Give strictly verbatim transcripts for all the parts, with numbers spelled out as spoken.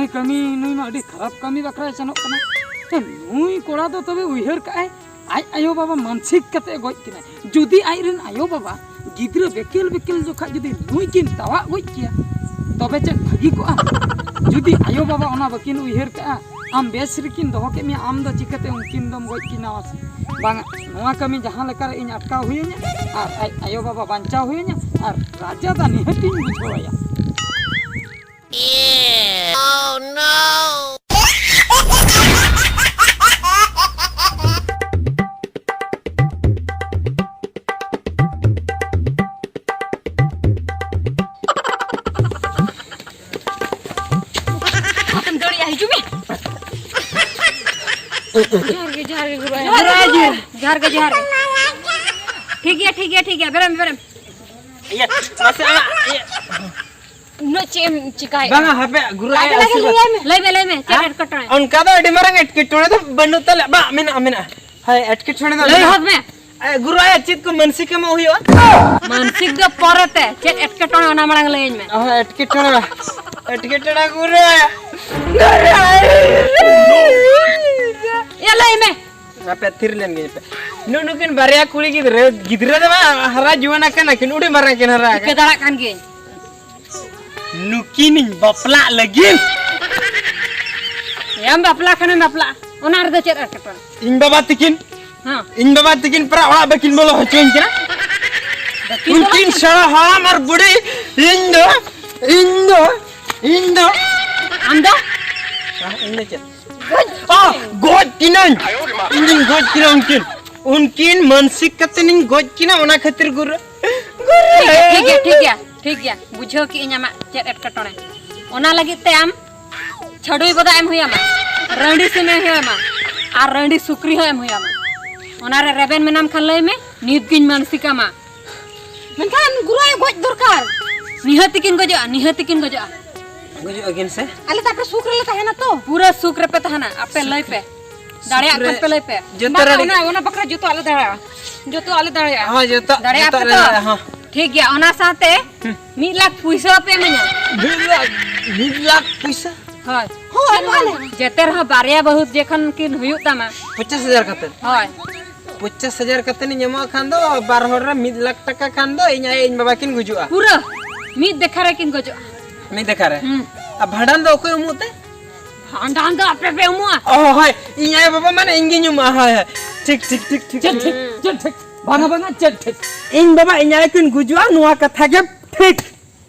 ᱱᱚᱜᱼᱚᱭ ᱠᱟᱹᱢᱤ, ᱱᱩᱭ ᱢᱟ ᱟᱹᱰᱤ ᱠᱷᱟᱨᱟᱯ ᱠᱟᱹᱢᱤ ᱵᱟᱠᱷᱨᱟᱭ ᱥᱮᱱᱚᱜ ᱠᱟᱱᱟ᱾ ᱱᱩᱭ ᱠᱚᱲᱟ ᱫᱚ ᱛᱚᱵᱮ ᱩᱭᱦᱟᱹᱨ ᱠᱟᱜᱼᱟᱭ, ᱟᱡ ᱟᱭᱳ ᱵᱟᱵᱟ ᱢᱟᱱᱥᱤᱠ ᱠᱟᱛᱮ ᱜᱚᱡ ᱠᱤᱱᱟᱭ᱾ ᱡᱩᱫᱤ ᱟᱡ ᱨᱮᱱ ᱟᱭᱳ ᱵᱟᱵᱟ ᱜᱤᱫᱽᱨᱟᱹ ᱵᱮᱠᱮᱞ ᱵᱮᱠᱮᱞ ᱡᱚᱠᱷᱟᱡ ᱡᱩᱫᱤ ᱱᱩᱭ ᱠᱤᱱ ᱛᱟᱣᱟᱜ ᱜᱚᱡ ᱠᱮᱭᱟ, ᱛᱚᱵᱮ ᱪᱮᱫ ᱵᱷᱟᱹᱜᱤ ᱠᱚᱜᱼᱟ? ᱡᱩᱫᱤ ᱟᱭᱳ ᱵᱟᱵᱟ ᱚᱱᱟ ᱵᱟᱹᱠᱤᱱ ᱩᱭᱦᱟᱹᱨ ᱠᱟᱜᱼᱟ, ᱟᱢ ᱵᱮᱥ ᱨᱮᱠᱤᱱ ᱫᱚᱦᱚ ᱠᱮᱫ ᱢᱮᱭᱟ, ᱟᱢ ᱫᱚ ᱪᱤᱠᱟᱹᱛᱮ ᱩᱱᱠᱤᱱ ᱫᱚᱢ ᱜᱚᱡ ᱠᱤᱱᱟ ᱢᱟᱥᱮ? ᱵᱟᱝᱟ, ᱱᱚᱣᱟ ᱠᱟᱹᱢᱤ ᱡᱟᱦᱟᱸ ᱞᱮᱠᱟᱨᱮ ᱤᱧ ᱟᱴᱠᱟᱣ ᱦᱩᱭᱟᱹᱧᱟ ᱟᱨ ᱟᱡ ᱟᱭᱳ ᱵᱟᱵᱟ ᱵᱟᱧᱪᱟᱣ ᱦᱩᱭᱟᱹᱧᱟ ᱟᱨ ᱨᱟᱡᱟ ᱫᱟ ᱱᱤᱦᱟᱹᱛᱤᱧ ᱵᱩᱡᱷᱟᱹᱣ ᱟᱭᱟ᱾ ᱟᱢ ᱫᱟᱹᱲᱤᱭᱟ, ᱦᱤᱡᱩᱜ ᱢᱮ᱾ ᱡᱚᱦᱟᱨ ᱜᱮ, ᱡᱚᱦᱟᱨ ᱜᱮ, ᱜᱩᱨᱩ ᱟᱭᱳ᱾ ᱡᱚᱦᱟᱨ ᱜᱮ, ᱡᱚᱦᱟᱨ ᱜᱮ, ᱡᱚᱦᱟᱨ ᱜᱮ᱾ ᱴᱷᱤᱠ ᱜᱮᱭᱟ, ᱴᱷᱤᱠ ᱜᱮᱭᱟ, ᱴᱷᱤᱠ ᱜᱮᱭᱟ, ᱵᱮᱨᱮᱢ, ᱵᱮᱨᱮᱢ᱾ ᱤᱭᱟᱹ, ᱢᱟᱥᱮ ᱟᱢᱟᱜ, ᱤᱭᱟᱹ᱾ ᱩᱱᱟᱹᱜ ᱪᱮᱫ ᱮᱢ ᱪᱤᱠᱟᱭᱮᱫᱼᱟ? ᱵᱟᱝᱟ, ᱦᱟᱯᱮ, ᱜᱩᱨᱩ ᱞᱟᱜᱮ, ᱟᱭᱳ ᱞᱟᱜᱮ, ᱟᱥᱤᱨᱵᱟᱫᱽ᱾ ᱞᱟᱹᱭᱟᱭ ᱢᱮ᱾ ᱞᱟᱹᱭ ᱢᱮ, ᱞᱟᱹᱭ ᱢᱮ, ᱪᱮᱫ ᱦᱮᱸ? ᱮᱴᱠᱮᱴᱚᱬᱮ? ᱚᱱᱠᱟ ᱫᱚ ᱟᱹᱰᱤ ᱢᱟᱨᱟᱝ ᱮᱴᱠᱮᱴᱚᱬᱮ ᱫᱚ ᱵᱟᱹᱱᱩᱜ ᱛᱟᱞᱮ, ᱵᱟᱝ, ᱢᱮᱱᱟᱜᱼᱟ, ᱢᱮᱱᱟᱜᱼᱟ᱾ ᱦᱳᱭ, ᱮᱴᱠᱮᱴᱚᱬᱮ ᱫᱚ ᱞᱟᱹᱭ ᱢᱮᱱᱟᱜᱼᱟ᱾ ᱦᱚᱫ ᱢᱮ᱾ ᱮ, ᱜᱩᱨᱩ ᱟᱭᱳ, ᱪᱮᱫ ᱠᱚ ᱢᱟᱹᱱᱥᱤᱠ ᱮᱢᱚᱜ ᱦᱩᱭᱩᱜᱼᱟ? ᱢᱟᱹᱱᱥᱤᱠ ᱫᱚ ᱯᱚᱨᱮᱛᱮ, ᱪᱮᱫ ᱮᱴᱠᱮᱴᱚᱬᱮ ᱚᱱᱟ ᱢᱟᱲᱟᱝ ᱞᱟᱹᱭᱟᱹᱧ ᱢᱮ᱾ ᱚ, ᱮᱴᱠᱮᱴᱚᱬᱮ ᱵᱟ-, ᱮᱴᱠᱮᱴᱚᱬᱮ ᱜᱩᱨᱩ ᱟᱭᱳ᱾ ᱭᱟ, ᱞᱟᱹᱭ ᱢᱮ᱾ ᱟᱯᱮ ᱛᱷᱤᱨ ᱞᱮᱱ ᱜᱮ ᱯᱮ᱾ ᱱᱩ-, ᱱᱩᱠᱤᱱ ᱵᱟᱨᱭᱟ ᱠᱩᱲᱤ ᱜᱤᱫᱽᱨᱟᱹ, ᱜᱤᱫᱽᱨᱟᱹ ᱫᱚ ᱵᱟᱝ, ᱦᱟᱨᱟ ᱡᱩᱣᱟᱹᱱ ᱟᱠᱟᱱᱟ ᱠᱤᱱ, ᱩᱰᱤ ᱢᱟᱨᱟᱝ ᱠᱤᱱ ᱦᱟᱨᱟ ᱴᱷᱤᱠᱟᱹ ᱟᱠᱟᱱᱟ᱾ ᱫᱟᱲᱮᱭᱟᱜ ᱠᱟᱱ ᱜᱤᱭᱟᱹᱧ᱾ ᱱᱩᱠᱤᱱᱤᱧ ᱵᱟᱯᱞᱟᱜ ᱞᱟᱹᱜᱤᱫ᱾ ᱮᱢ ᱵᱟᱯᱞᱟ ᱠᱷᱟᱱᱮᱢ ᱵᱟᱯᱞᱟᱜᱼᱟ, ᱚᱱᱟ ᱨᱮᱫᱚ ᱪᱮᱫ ᱮᱴᱠᱮᱴᱚᱬᱮ? ᱤᱧ ᱵᱟᱵᱟ ᱛᱤᱠᱤᱱ, ᱦᱮᱸ᱾ ᱤᱧ ᱵᱟᱵᱟ ᱛᱤᱠᱤᱱ ᱯᱮᱲᱟ ᱚᱲᱟᱜ ᱵᱟᱹᱠᱤᱱ ᱵᱚᱞᱚ ᱦᱚᱪᱚᱧ ᱠᱟᱱᱟ᱾ ᱵᱟᱹᱠᱤᱱ ᱵᱚᱞᱚ ᱩᱱᱠᱤᱱ ᱦᱚᱪᱚ- ᱥᱮᱬᱟ ᱦᱟᱲᱟᱢ ᱟᱨ ᱵᱩᱲᱦᱤ, ᱤᱧ ᱫᱚ, ᱤᱧ ᱫᱚ, ᱤᱧ ᱫᱚ᱾ ᱟᱢ ᱫᱚ? ᱦᱮᱸ, ᱤᱧ ᱫᱚ ᱪᱮᱫ? ᱜᱚᱡ᱾ ᱚ, ᱜᱚᱡ ᱠᱤᱱᱟᱹᱧ᱾ ᱤᱧ ᱫᱩᱧ ᱜᱚᱡ ᱠᱤᱱᱟ ᱩᱱᱠᱤᱱ᱾ ᱩᱱᱠᱤᱱ ᱢᱟᱱᱥᱤᱠ ᱠᱟᱛᱮ ᱤᱧ ᱜᱚᱡ ᱠᱤᱱᱟ, ᱚᱱᱟ ᱠᱷᱟᱹᱛᱤᱨ ᱜᱩᱨᱩ᱾ ᱴᱷᱤᱠ ᱜᱮᱭᱟ, ᱴᱷᱤᱠ ᱜᱮᱭᱟ, ᱴᱷᱤᱠ ᱜᱮᱭᱟ, ᱴᱷᱤᱠ ᱜᱮᱭᱟ᱾ ᱵᱩᱡᱷᱟᱹᱣ ᱠᱮᱜ ᱟᱹᱧ ᱟᱢᱟᱜ ᱪᱮᱫ ᱮᱴᱠᱮᱴᱚᱬᱮ᱾ ᱚᱱᱟ ᱞᱟᱹᱜᱤᱫ ᱛᱮ ᱟᱢ ᱪᱷᱟᱹᱰᱩᱭ ᱵᱚᱫᱟ ᱮᱢ ᱦᱩᱭ ᱟᱢᱟ, ᱨᱟᱺᱰᱤ ᱥᱤᱢ ᱮᱢ ᱦᱩᱭ ᱟᱢᱟ, ᱟᱨ ᱨᱟᱺᱰᱤ ᱥᱩᱠᱨᱤ ᱦᱚᱸ ᱮᱢ ᱦᱩᱭ ᱟᱢᱟ᱾ ᱚᱱᱟ ᱨᱮ ᱨᱮᱵᱮᱱ ᱢᱮᱱᱟᱢ ᱠᱷᱟᱱ ᱞᱟᱹᱭ ᱢᱮ, ᱱᱤᱛ ᱜᱤᱧ ᱢᱟᱱᱥᱤᱠ ᱟᱢᱟ᱾ ᱢᱮᱱᱠᱷᱟᱱ ᱜᱩᱨᱩ ᱟᱭᱳ ᱜᱚᱡ ᱫᱚᱨᱠᱟᱨ᱾ ᱱᱤᱦᱟᱹᱛ ᱜᱮᱠᱤᱱ ᱜᱚᱡᱚᱜᱼᱟ, ᱱᱤᱦᱟᱹᱛ ᱜᱮᱠᱤᱱ ᱜᱚᱡᱚᱜᱼᱟ᱾ ᱜᱚᱡᱚᱜ ᱟᱹᱠᱤᱱ ᱥᱮ? ᱟᱞᱮ ᱫᱚ ᱟᱯᱮ ᱥᱩᱠ ᱨᱮᱞᱮ ᱛᱟᱦᱮᱱᱟ ᱛᱚ᱾ ᱯᱩᱨᱟᱹ ᱥᱩᱠ ᱨᱮᱯᱮ ᱛᱟᱦᱮᱱᱟ, ᱟᱯᱮ ᱞᱟᱹᱭ ᱯᱮ᱾ ᱫᱟᱲᱮᱭᱟᱜ ᱥᱩᱠ ᱨᱮ ᱠᱷᱟᱱ ᱯᱮ ᱞᱟᱹᱭ ᱯᱮ᱾ ᱡᱚᱛᱚ ᱵᱟᱝᱟ, ᱨᱮᱰᱤ᱾ ᱚᱱᱟ, ᱚᱱᱟ ᱵᱟᱠᱷᱨᱟ ᱡᱚᱛᱚ ᱟᱞᱮ ᱫᱟᱲᱮᱭᱟᱜᱼᱟ᱾ ᱡᱚᱛᱚ ᱟᱞᱮ ᱫᱟᱲᱮᱭᱟᱜᱼᱟ᱾ ᱦᱚᱸ, ᱡᱚᱛᱚ, ᱫᱟᱲᱮᱭᱟᱜ ᱡᱚᱛᱚ ᱟᱯᱮ ᱞᱮ ᱛᱚ? ᱫᱟᱲᱮᱭᱟᱜᱼᱟ, ᱦᱚᱸ᱾ ᱴᱷᱤᱠ ᱜᱮᱭᱟ, ᱚᱱᱟ ᱥᱟᱶᱛᱮ ᱦᱩᱸ᱾ ᱢᱤᱫ ᱞᱟᱠᱷ ᱯᱩᱭᱥᱟᱹ ᱯᱮ ᱤᱢᱟᱹᱧᱟ᱾ ᱢᱤᱫ ᱞᱟᱠᱷ, ᱢᱤᱫ ᱞᱟᱠᱷ ᱯᱩᱭᱥᱟᱹ? ᱦᱳᱭ᱾ ᱦᱳᱭ, ᱮᱢᱚᱜ ᱟᱞᱮ᱾ ᱡᱮᱛᱮ ᱨᱮᱦᱚᱸ ᱵᱟᱨᱭᱟ ᱵᱟᱹᱦᱩ ᱡᱮᱠᱷᱚᱱ ᱠᱤᱱ ᱦᱩᱭᱩᱜ ᱛᱟᱢᱟ᱾ ᱯᱚᱪᱟᱥ ᱦᱟᱡᱟᱨ ᱠᱟᱛᱮ? ᱦᱳᱭ᱾ ᱯᱚᱧᱪᱟᱥ ᱦᱟᱡᱟᱨ ᱠᱟᱛᱮ ᱤᱧ ᱮᱢᱚᱜ ᱠᱷᱟᱱ ᱫᱚ, ᱵᱟᱨ ᱦᱚᱲ ᱨᱮ ᱢᱤᱫ ᱞᱟᱠᱷ ᱴᱟᱠᱟ ᱠᱷᱟᱱ ᱫᱚ ᱤᱧ ᱟᱭᱳ ᱤᱧ ᱵᱟᱵᱟ ᱠᱤᱱ ᱜᱩᱡᱩᱜᱼᱟ᱾ ᱯᱩᱨᱟᱹ ᱢᱤᱫ ᱫᱮᱠᱷᱟ ᱨᱮ ᱠᱤᱱ ᱜᱚᱡᱚᱜᱼᱟ᱾ ᱢᱤᱫ ᱫᱮᱠᱷᱟ ᱨᱮ? ᱦᱩᱸ᱾ ᱟᱨ ᱵᱷᱟᱸᱰᱟᱱ ᱫᱚ ᱚᱠᱚᱭ ᱩᱢᱩᱜ ᱛᱮ? ᱵᱷᱟᱸᱰᱟᱱ ᱫᱚ ᱟᱯᱮ ᱯᱮ ᱩᱢᱩᱜᱼᱟ᱾ ᱚ, ᱦᱳᱭ, ᱤᱧ ᱟᱭᱳ ᱵᱟᱵᱟ ᱢᱟᱱᱮ ᱤᱧ ᱜᱤᱧ ᱩᱢᱩᱜᱼᱟ᱾ ᱦᱳᱭ, ᱦᱳᱭ, ᱴᱷᱤᱠ, ᱴᱷᱤᱠ, ᱴᱷᱤᱠ, ᱴᱷᱤᱠ᱾ ᱪᱮᱫ ᱴᱷᱤᱠ? ᱪᱮᱫ ᱴᱷᱤᱠ? ᱵᱟᱝᱟ, ᱵᱟᱝᱟ, ᱪᱮᱫ ᱴᱷᱤᱠ? ᱤᱧ ᱵᱟᱵᱟ ᱤᱧ ᱟᱭᱳ ᱠᱤᱱ ᱜᱩᱡᱩᱜᱼᱟ, ᱱᱚᱣᱟ ᱠᱟᱛᱷᱟ ᱜᱮ ᱴᱷᱤᱠ᱾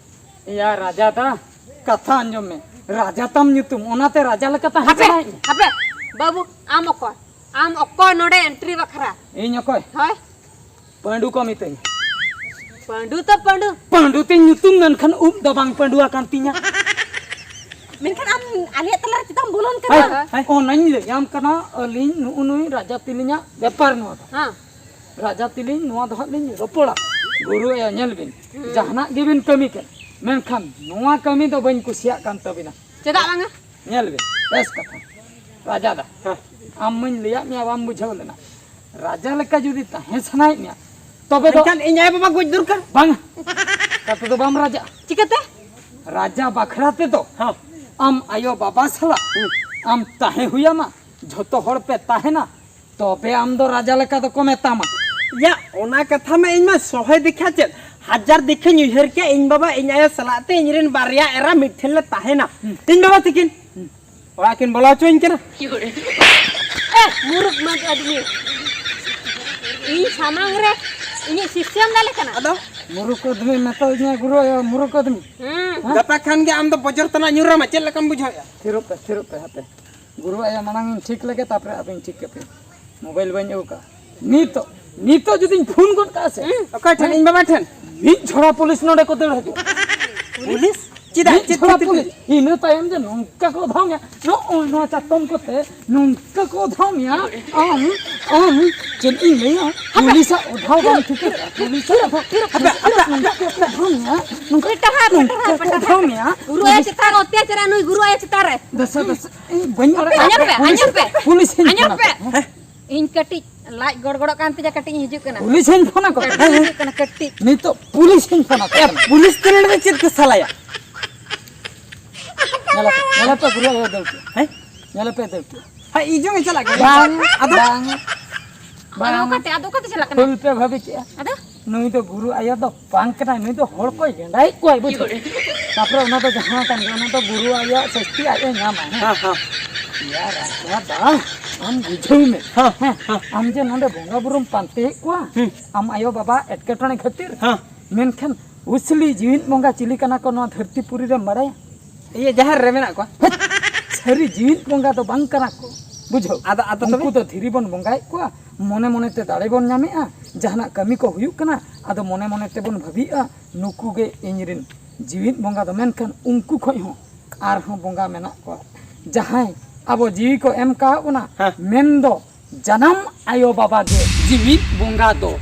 ᱮᱭᱟ ᱨᱟᱡᱟ ᱫᱟ, ᱠᱟᱛᱷᱟ ᱟᱸᱡᱚᱢ ᱢᱮ᱾ ᱨᱟᱡᱟ ᱛᱟᱢ ᱧᱩᱛᱩᱢ, ᱚᱱᱟᱛᱮ ᱨᱟᱡᱟ ᱞᱮᱠᱟ ᱛᱟᱦᱮᱸ ᱦᱟᱯᱮ, ᱥᱟᱱᱟᱭᱮᱫ ᱢᱮ᱾ ᱦᱟᱯᱮ, ᱵᱟᱹᱵᱩ, ᱟᱢ ᱚᱠᱚᱭ? ᱟᱢ ᱚᱠᱚᱭ ᱱᱚᱰᱮ entry ᱵᱟᱠᱷᱨᱟ? ᱤᱧ ᱚᱠᱚᱭ? ᱦᱳᱭ᱾ ᱯᱟᱹᱸᱰᱩ ᱠᱚ ᱢᱤᱛᱟᱹᱧᱟ᱾ ᱯᱟᱹᱸᱰᱩ ᱛᱚ ᱯᱟᱹᱸᱰᱩ᱾ ᱯᱟᱹᱸᱰᱩ ᱛᱤᱧ ᱧᱩᱛᱩᱢ, ᱢᱮᱱᱠᱷᱟᱱ ᱩᱵ ᱫᱚ ᱵᱟᱝ ᱯᱟᱹᱸᱰᱩ ᱟᱠᱟᱱ ᱛᱤᱧᱟ᱾ ᱢᱮᱱᱠᱷᱟᱱ ᱟᱢ ᱟᱞᱮᱭᱟᱜ ᱛᱟᱞᱟᱨᱮ ᱪᱮᱫᱟᱜ ᱮᱢ ᱵᱚᱞᱚᱱ ᱠᱟᱱᱟ? ᱦᱮᱸ, ᱦᱮᱸ, ᱚᱱᱟᱧ ᱞᱟᱹᱭᱟᱢ ᱠᱟᱱᱟ, ᱟᱹᱞᱤᱧ ᱱᱩᱜᱼᱩ ᱱᱩᱭ ᱨᱟᱡᱟ ᱛᱤᱞᱤᱧᱟᱜ ᱵᱮᱯᱟᱨ ᱱᱚᱣᱟ ᱫᱚ᱾ ᱦᱮᱸ᱾ ᱨᱟᱡᱟ ᱛᱤᱞᱤᱧ ᱱᱚᱣᱟ ᱫᱚ ᱦᱟᱸᱜ ᱞᱤᱧ ᱨᱚᱯᱚᱲᱟ᱾ ᱜᱩᱨᱩ ᱟᱭᱳ, ᱧᱮᱞ ᱵᱤᱱ, ᱦᱩᱸ᱾ ᱡᱟᱦᱟᱱᱟᱜ ᱜᱮᱵᱤᱱ ᱠᱟᱹᱢᱤ ᱠᱟᱱ, ᱢᱮᱱᱠᱷᱟᱱ ᱱᱚᱣᱟ ᱠᱟᱹᱢᱤ ᱫᱚ ᱵᱟᱹᱧ ᱠᱩᱥᱤᱭᱟᱜ ᱠᱟᱱ ᱛᱟᱹᱵᱤᱱᱟ᱾ ᱪᱮᱫᱟᱜ ᱵᱟᱝᱟ? ᱧᱮᱞ ᱵᱤᱱ, ᱵᱮᱥ ᱠᱟᱛᱷᱟ᱾ ᱨᱟᱡᱟ ᱫᱟ, ᱦᱮᱸ᱾ ᱟᱢ ᱢᱟᱧ ᱞᱟᱹᱭᱟᱫ ᱢᱮᱭᱟ, ᱵᱟᱢ ᱵᱩᱡᱷᱟᱹᱣ ᱞᱮᱱᱟ᱾ ᱨᱟᱡᱟ ᱞᱮᱠᱟ ᱡᱩᱫᱤ ᱛᱟᱦᱮᱸ ᱥᱟᱱᱟᱭᱮᱫ ᱢᱮᱭᱟ, ᱛᱚᱵᱮ ᱫᱚ ᱢᱮᱱᱠᱷᱟᱱ ᱤᱧ ᱟᱭᱳ ᱵᱟᱵᱟ ᱜᱚᱡ ᱫᱚᱨᱠᱟᱨ᱾ ᱵᱟᱝ, ᱛᱟᱛᱮ ᱫᱚ ᱵᱟᱢ ᱨᱟᱡᱟᱜᱼᱟ᱾ ᱪᱤᱠᱟᱹᱛᱮ? ᱨᱟᱡᱟ ᱵᱟᱠᱷᱨᱟ ᱛᱮᱫᱚ ᱦᱮᱸ᱾ ᱟᱢ ᱟᱭᱳ ᱵᱟᱵᱟ ᱥᱟᱞᱟᱜ ᱦᱩᱸ᱾ ᱟᱢ ᱛᱟᱦᱮᱸ ᱦᱩᱭᱟᱢᱟ, ᱡᱷᱚᱛᱚ ᱦᱚᱲ ᱯᱮ ᱛᱟᱦᱮᱱᱟ, ᱛᱚᱵᱮ ᱟᱢ ᱫᱚ ᱨᱟᱡᱟ ᱞᱮᱠᱟ ᱫᱚᱠᱚ ᱢᱮᱛᱟᱢᱟ᱾ ᱭᱟ, ᱚᱱᱟ ᱠᱟᱛᱷᱟ ᱢᱟ ᱤᱧ ᱢᱟ ᱥᱚᱦᱮ ᱫᱮᱠᱷᱟ ᱪᱮᱫ, ᱦᱟᱡᱟᱨ ᱫᱮᱠᱷᱟᱧ ᱩᱭᱦᱟᱹᱨ ᱠᱮᱭᱟ, ᱤᱧ ᱵᱟᱵᱟ, ᱤᱧ ᱟᱭᱳ ᱥᱟᱞᱟᱜ ᱛᱮ ᱤᱧ ᱨᱮᱱ ᱵᱟᱨᱭᱟ ᱮᱨᱟ ᱢᱤᱫ ᱴᱷᱮᱱ ᱞᱮ ᱛᱟᱦᱮᱱᱟ᱾ ᱦᱩᱸ᱾ ᱤᱧ ᱵᱟᱵᱟ ᱛᱤᱠᱤᱱ ᱦᱩᱸ᱾ ᱚᱲᱟᱜ ᱠᱤᱱ ᱵᱚᱞᱚ ᱦᱚᱪᱚᱧ ᱠᱟᱱᱟ᱾ ᱮ, ᱢᱩᱨᱩᱠ ᱢᱟᱫ ᱟᱫᱢᱤ᱾ ᱤᱧ ᱥᱟᱢᱟᱝ ᱨᱮ ᱤᱧᱤᱡ ᱥᱤᱥᱭᱟᱢ ᱫᱟᱞᱮ ᱠᱟᱱᱟ᱾ ᱟᱫᱚ? ᱢᱩᱨᱩᱠ ᱟᱫᱢᱤ ᱢᱮᱛᱟᱣ ᱤᱧᱟ ᱜᱩᱨᱩ ᱟᱭᱳ, ᱢᱩᱨᱩᱠ ᱟᱫᱢᱤ᱾ ᱦᱩᱸ᱾ ᱦᱮᱸ? ᱜᱟᱯᱟ ᱠᱷᱟᱱ ᱜᱮ ᱟᱢ ᱫᱚ ᱵᱚᱡᱚᱨ ᱛᱟᱱᱟᱜ ᱧᱩᱨ ᱟᱢᱟ, ᱪᱮᱫ ᱞᱮᱠᱟᱢ ᱵᱩᱡᱷᱟᱹᱣᱮᱫᱼᱟ? ᱛᱷᱤᱨᱚᱜ ᱯᱮ, ᱛᱷᱤᱨᱚᱜ ᱯᱮ, ᱦᱟᱯᱮ᱾ ᱜᱩᱨᱩ ᱟᱭᱳ ᱢᱟᱲᱟᱝ ᱤᱧ ᱴᱷᱤᱠ ᱞᱮᱜᱮ, ᱛᱟᱯᱚᱨᱮ ᱟᱫᱚᱧ ᱴᱷᱤᱠ ᱠᱟᱯᱮᱭᱟ᱾ ᱢᱳᱵᱟᱭᱤᱞ ᱵᱟᱹᱧ ᱟᱹᱜᱩ ᱠᱟᱜᱼᱟ᱾ ᱱᱤᱛᱚᱜ, ᱱᱤᱛᱚᱜ ᱡᱩᱫᱤᱧ ᱯᱷᱳᱱ ᱜᱚᱫ ᱠᱟᱜᱼᱟ ᱥᱮ, ᱦᱩᱸ᱾ ᱚᱠᱚᱭ ᱴᱷᱮᱱ? ᱦᱮᱸ? ᱤᱧ ᱵᱟᱵᱟ ᱴᱷᱮᱱ? ᱢᱤᱫ ᱡᱷᱚᱲᱟ ᱯᱩᱞᱤᱥ ᱱᱚᱰᱮ ᱠᱚ ᱫᱟᱹᱲ ᱦᱤᱡᱩᱜᱼᱟ᱾ ᱯᱩᱞᱤᱥ? ᱪᱮᱫᱟᱜ? ᱢᱤᱫ ᱪᱮᱫ ᱡᱷᱚᱲᱟ ᱠᱷᱟᱹᱛᱤᱨ? ᱯᱩᱞᱤᱥ᱾ ᱤᱱᱟᱹ ᱛᱟᱭᱚᱢ ᱡᱮ ᱱᱚᱝᱠᱟ ᱠᱚ ᱚᱫᱷᱟᱣ ᱢᱮᱭᱟ, ᱱᱚᱜᱼᱚᱭ ᱱᱚᱣᱟ ᱪᱟᱛᱚᱢ ᱠᱚᱛᱮ ᱱᱚᱝᱠᱟ ᱠᱚ ᱚᱫᱷᱟᱣ ᱢᱮᱭᱟ, ᱟᱢ, ᱟᱢ, ᱪᱮᱫ ᱤᱧ ᱞᱟᱹᱭᱟ? ᱦᱟᱯᱮ᱾ ᱯᱩᱞᱤᱥᱟᱜ ᱚᱫᱷᱟᱣ ᱵᱟᱢ ᱴᱷᱤᱠᱟᱹ ᱠᱟᱜᱼᱟ᱾ ᱯᱩᱞᱤᱥᱟᱜ ᱚᱫᱷᱟᱣ ᱦᱟᱯᱮ, ᱦᱟᱯᱮ, ᱦᱟᱯᱮ, ᱦᱟᱯᱮ᱾ ᱚᱫᱷᱟᱣ ᱢᱮᱭᱟ, ᱱᱚᱝᱠᱟ ᱯᱮᱴᱟᱦᱟ, ᱠᱚ ᱯᱮᱴᱟᱦᱟ, ᱯᱮᱴᱟᱦᱟ᱾ ᱚᱫᱷᱟᱣ ᱢᱮᱭᱟ᱾ ᱜᱩᱨᱩ ᱟᱭᱳ ᱪᱮᱛᱟᱱ ᱨᱮ ᱚᱛᱛᱟᱪᱟᱨ, ᱱᱩᱭ ᱜᱩᱨᱩ ᱟᱭᱳ ᱪᱮᱛᱟᱱ ᱨᱮ᱾ ᱫᱮᱥᱮ, ᱫᱮᱥᱮ᱾ ᱤᱧ ᱵᱟᱹᱧ ᱟᱲᱟᱜ ᱟᱸᱡᱚᱢ ᱯᱮ, ᱯᱩᱞᱤᱥ, ᱟᱸᱡᱚᱢ ᱯᱮ, ᱯᱩᱞᱤᱥ ᱤᱧ ᱟᱸᱡᱚᱢ ᱯᱷᱳᱱ ᱯᱮ᱾ ᱟᱠᱚᱣᱟ᱾ ᱤᱧ ᱠᱟᱹᱴᱤᱡ ᱞᱟᱡ ᱜᱚᱲᱜᱚᱲᱚᱜ ᱠᱟᱱ ᱛᱤᱧᱟ, ᱠᱟᱹᱴᱤᱡ ᱤᱧ ᱦᱤᱡᱩᱜ ᱠᱟᱱᱟ᱾ ᱯᱩᱞᱤᱥ ᱤᱧ ᱯᱷᱳᱱ ᱟᱠᱚ ᱠᱟᱹᱴᱤᱡ ᱠᱟᱱᱟ᱾ ᱤᱧ ᱦᱤᱡᱩᱜ ᱠᱟᱱᱟ, ᱠᱟᱹᱴᱤᱡ᱾ ᱱᱤᱛᱚᱜ ᱯᱩᱞᱤᱥ ᱤᱧ ᱯᱷᱳᱱ ᱟᱠᱚ ᱮ, ᱠᱟᱱᱟ᱾ ᱯᱩᱞᱤᱥ ᱛᱮ ᱱᱚᱰᱮ ᱫᱚ ᱪᱮᱫ ᱠᱚ ᱥᱟᱞᱟᱭᱟ? ᱧᱮᱞ ᱟᱯᱮ, ᱧᱮᱞ ᱟᱯᱮ ᱜᱩᱨᱩ ᱟᱭᱳ ᱫᱟᱹᱲ ᱠᱮᱫ᱾ ᱦᱮᱸ? ᱧᱮᱞ ᱟᱯᱮ ᱫᱟᱹᱲ ᱠᱮᱫ᱾ ᱦᱮᱸ, ᱤᱧ ᱡᱚᱝ ᱮ ᱪᱟᱞᱟᱜ ᱠᱟᱱᱟ᱾ ᱵᱟᱝ, ᱟᱫᱚ? ᱵᱟᱝ᱾ ᱟᱫᱚ ᱵᱟᱝ᱾ ᱚᱠᱟᱛᱮ, ᱟᱫᱚ ᱚᱠᱟᱛᱮ ᱪᱟᱞᱟᱜ ᱠᱟᱱᱟ? ᱦᱩᱞ ᱯᱮ ᱵᱷᱟᱵᱤ ᱠᱮᱜᱼᱟ᱾ ᱟᱫᱚ? ᱱᱩᱭ ᱫᱚ ᱜᱩᱨᱩ ᱟᱭᱳ ᱫᱚ ᱵᱟᱝ ᱠᱟᱱᱟᱭ, ᱱᱩᱭ ᱫᱚ ᱦᱚᱲ ᱠᱚᱭ ᱜᱮᱸᱰᱟᱭᱮᱫ ᱠᱚᱣᱟᱭ, ᱵᱩᱡᱷᱟᱹᱣ᱾ ᱛᱟᱯᱚᱨᱮ ᱚᱱᱟ ᱫᱚ ᱡᱟᱦᱟᱸ ᱠᱟᱱ ᱜᱮ, ᱚᱱᱟ ᱫᱚ ᱜᱩᱨᱩ ᱟᱭᱳᱣᱟᱜ ᱥᱟᱹᱥᱛᱤ ᱟᱡ ᱮ ᱧᱟᱢᱟ᱾ ᱦᱮᱸ? ᱦᱮᱸ, ᱦᱮᱸ᱾ ᱭᱟ ᱨᱟᱡᱟ ᱵᱟ, ᱟᱢ ᱵᱩᱡᱷᱟᱹᱣ ᱢᱮ᱾ ᱦᱮᱸ, ᱦᱮᱸ, ᱦᱮᱸ᱾ ᱟᱢ ᱡᱮ ᱱᱚᱰᱮ ᱵᱚᱸᱜᱟ ᱵᱩᱨᱩᱢ ᱯᱟᱱᱛᱮᱭᱮᱫ ᱠᱚᱣᱟ, ᱦᱩᱸ᱾ ᱟᱢ ᱟᱭᱳ ᱵᱟᱵᱟ ᱮᱴᱠᱮᱴᱚᱬᱮ ᱠᱷᱟᱹᱛᱤᱨ, ᱦᱮᱸ᱾ ᱢᱮᱱᱠᱷᱟᱱ ᱩᱥᱞᱤ ᱡᱤᱣᱤᱫ ᱵᱚᱸᱜᱟ ᱪᱤᱞᱤ ᱠᱟᱱᱟ ᱠᱚ ᱱᱚᱣᱟ ᱫᱷᱟᱹᱨᱛᱤ ᱯᱩᱨᱤ ᱨᱮᱢ ᱵᱟᱲᱟᱭᱟ? ᱤᱭᱟᱹ, ᱡᱟᱦᱮᱨ ᱨᱮ ᱢᱮᱱᱟᱜ ᱠᱚᱣᱟ᱾ ᱥᱟᱹᱨᱤ ᱡᱤᱣᱤᱫ ᱵᱚᱸᱜᱟ ᱫᱚ ᱵᱟᱝ ᱠᱟᱱᱟ ᱠᱚ, ᱵᱩᱡᱷᱟᱹᱣ᱾ ᱟᱫᱚ, ᱟᱫᱚ ᱛᱚᱵᱮ? ᱩᱱᱠᱩ ᱫᱚ ᱫᱷᱤᱨᱤ ᱵᱚᱱ ᱵᱚᱸᱜᱟᱭᱮᱫ ᱠᱚᱣᱟ, ᱢᱚᱱᱮ ᱢᱚᱱᱮ ᱛᱮ ᱫᱟᱲᱮ ᱵᱚᱱ ᱧᱟᱢᱮᱜᱼᱟ, ᱡᱟᱦᱟᱱᱟᱜ ᱠᱟᱹᱢᱤ ᱠᱚ ᱦᱩᱭᱩᱜ ᱠᱟᱱᱟ, ᱟᱫᱚ ᱢᱚᱱᱮ ᱢᱚᱱᱮ ᱛᱮᱵᱚᱱ ᱵᱷᱟᱹᱵᱤᱜᱼᱟ, ᱱᱩᱠᱩ ᱜᱮ ᱤᱧ ᱨᱮᱱ ᱡᱤᱣᱤᱫ ᱵᱚᱸᱜᱟ ᱫᱚ᱾ ᱢᱮᱱᱠᱷᱟᱱ ᱩᱱᱠᱩ ᱠᱷᱚᱱ ᱦᱚᱸ ᱟᱨᱦᱚᱸ ᱵᱚᱸᱜᱟ ᱢᱮᱱᱟᱜ ᱠᱚᱣᱟ, ᱡᱟᱦᱟᱸᱭ ᱟᱵᱚ ᱡᱤᱣᱤ ᱠᱚ ᱮᱢ ᱠᱟᱣᱟᱫ ᱵᱚᱱᱟ, ᱦᱮᱸ᱾ ᱢᱮᱱᱫᱚ ᱡᱟᱱᱟᱢ ᱟᱭᱳ ᱵᱟᱵᱟ ᱜᱮ ᱡᱤᱣᱤᱫ ᱵᱚᱸᱜᱟ ᱫᱚ᱾